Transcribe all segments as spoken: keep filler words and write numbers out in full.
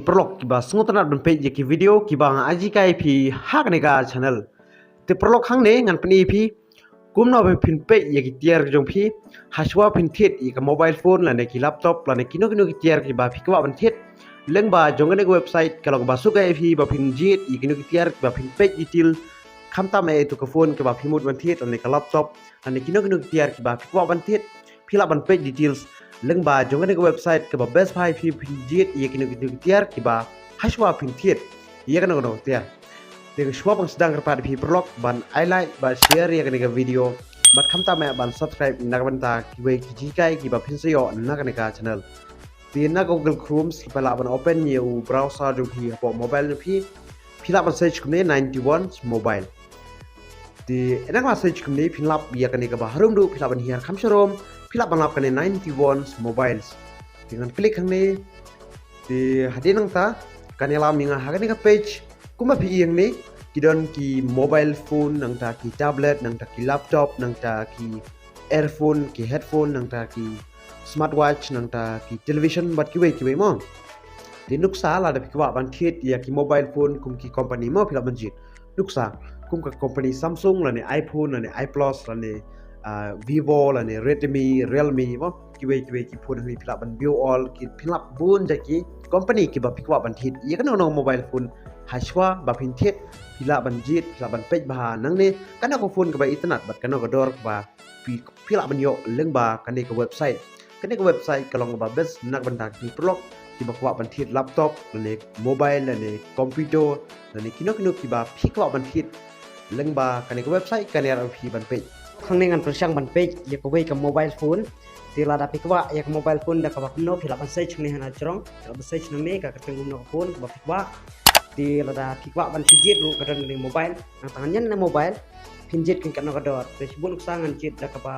Paralok kiba sngewtynnat ban peit ïa ki video kiba nga ai jinghikai ïa phi ha kane ka channel. Te paralok hangne ngan pyni ïa phi kumno ba phin peit ïa ki tiar jong phi hashwa phin thied ïa ka mobile phone lane ki laptop lane kino kino ki tiar kiba phi kwah ban thied. Lyngba jong kane ka website ka long kaba suk ïa phi ba phin jied ïa kino ki tiar kiba phin peit detail khamtam ïa ito ka phone kaba phi mut ban thied lane ka laptop lane kino kino ki tiar kiba phi kwah ban thied. Phi lah ban peit details lyngba jong kane ka website kaba best bha ïa phi phin jied ïa kino kino ki tiar kiba hashwa phin thied ïa kano kano ka tiar. Te shuwa ban sdang kyrpad ïa phi paralok ban ai like bad share ïa kane ka video bad khamtam eh ban subscribe na ka bynta kiwei ki jinghikai kiba phin sa ïoh na kane ka channel. Te na Google Chrome phi lah ban open ïa u browser jong phi hapoh mobile jong phi. Phi lah ban search kumne Ninety One Mobile. Te ynda la search kumne phin lap ïa kane kaba harum duh phi lah ban hiar kham sharum. Phi lah ban lap kane Ninety One Mobiles. Te ngan click hangne. Te hadien nangta kan ïalam ïa nga ha kane ka page. Kumba phi ïohi hangne ki don ki mobile phone nangta ki tablet nangta ki laptop nangta ki earphone ki headphone nangta ki smartwatch nangta ki television bad kiwei kiwei mo. Te nuksa lada phi kwah ban thied ïa ki mobile phone kum ki company mo phi lah ban jied. Nuksa kum ka company Samsung lane iPhone lane iPlus lane ah, Vivo lane Redmi, Realme mo. Kiwei kiwei ki phone hangne phi lah ban view all ki phin lap bun jait ki company kiba phi kwah ban thied ïa kano kano mobile phone. Hashwa ba phin thied phi lah ban jied phi lah ban peit bha nangne kano ka phone kaba itynnat bad kano ka dor kaba phi phi lah ban ïoh lyngba kane ka website. Kane ka website ka long kaba best na ka bynta ki paralok kiba kwah ban thied laptop lane mobile lane computer lane kino kino kiba phi kwah ban thied lyngba kane ka website kan ïarap ïa phi ban peit. Hangne ngan pyrshang ban peit ïa kawei ka mobile phone. Te lada phi kwah ïa ka mobile phone da kaba kumno phi lah ban search hangne ha na jrong phi lah ban search nangne ka kyrteng kumno ka phone kaba phi kwah. Te lada phi kwah ban shu jied ruh ka don kane mobile nangta ngan ñion na mobile phin jied kan katno ka dor. Te shibun nuksa ngan jied da kaba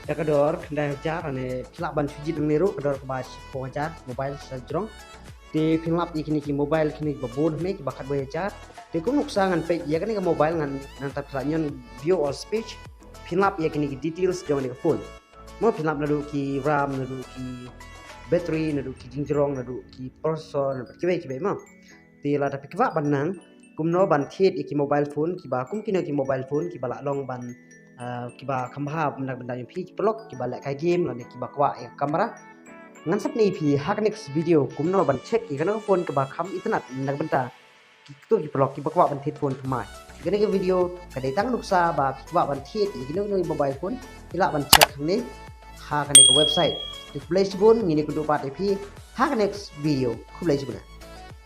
da ka dor khyndai hajar lane phi lah ban shu jied nangne ruh ka dor kaba shiphew hajar mobile sha jrong. Te phin lap ïa kine ki mobile kine kiba bun hangne kiba khatwei hajar. Te kum nuksa ngan peit ïa kane ka mobile ngan nangta phi lah ñion view all speech. Phin lap ïa kine ki details jong kane ka phone. Mo phin lap naduh ki RAM naduh ki battery naduh ki jingjrong naduh ki processor naduh kiwei kiwei mo. Te lada phi kwah ban nang kumno ban thied ïa ki mobile phone kiba kum kino ki mobile phone kiba lah long ban ah, kiba kham bha na ka bynta jong phi ki paralok kiba lehkai game lane kiba kwah ïa ka camera. Ngan sa pyni ïa phi ha ka next video kumno ban check ïa kano ka phone kaba kham itynnat na ka bynta kito ki paralok kiba kwah ban thied phone thymmai. Kane ka video ka dei tang nuksa ba phi kwah ban thied ïa kino kino ki mobile phone phi lah ban check hangne ha kane ka website. Te khublei shibun ngin ïakynduh pat ïa phi ha ka next video. Khublei shibun.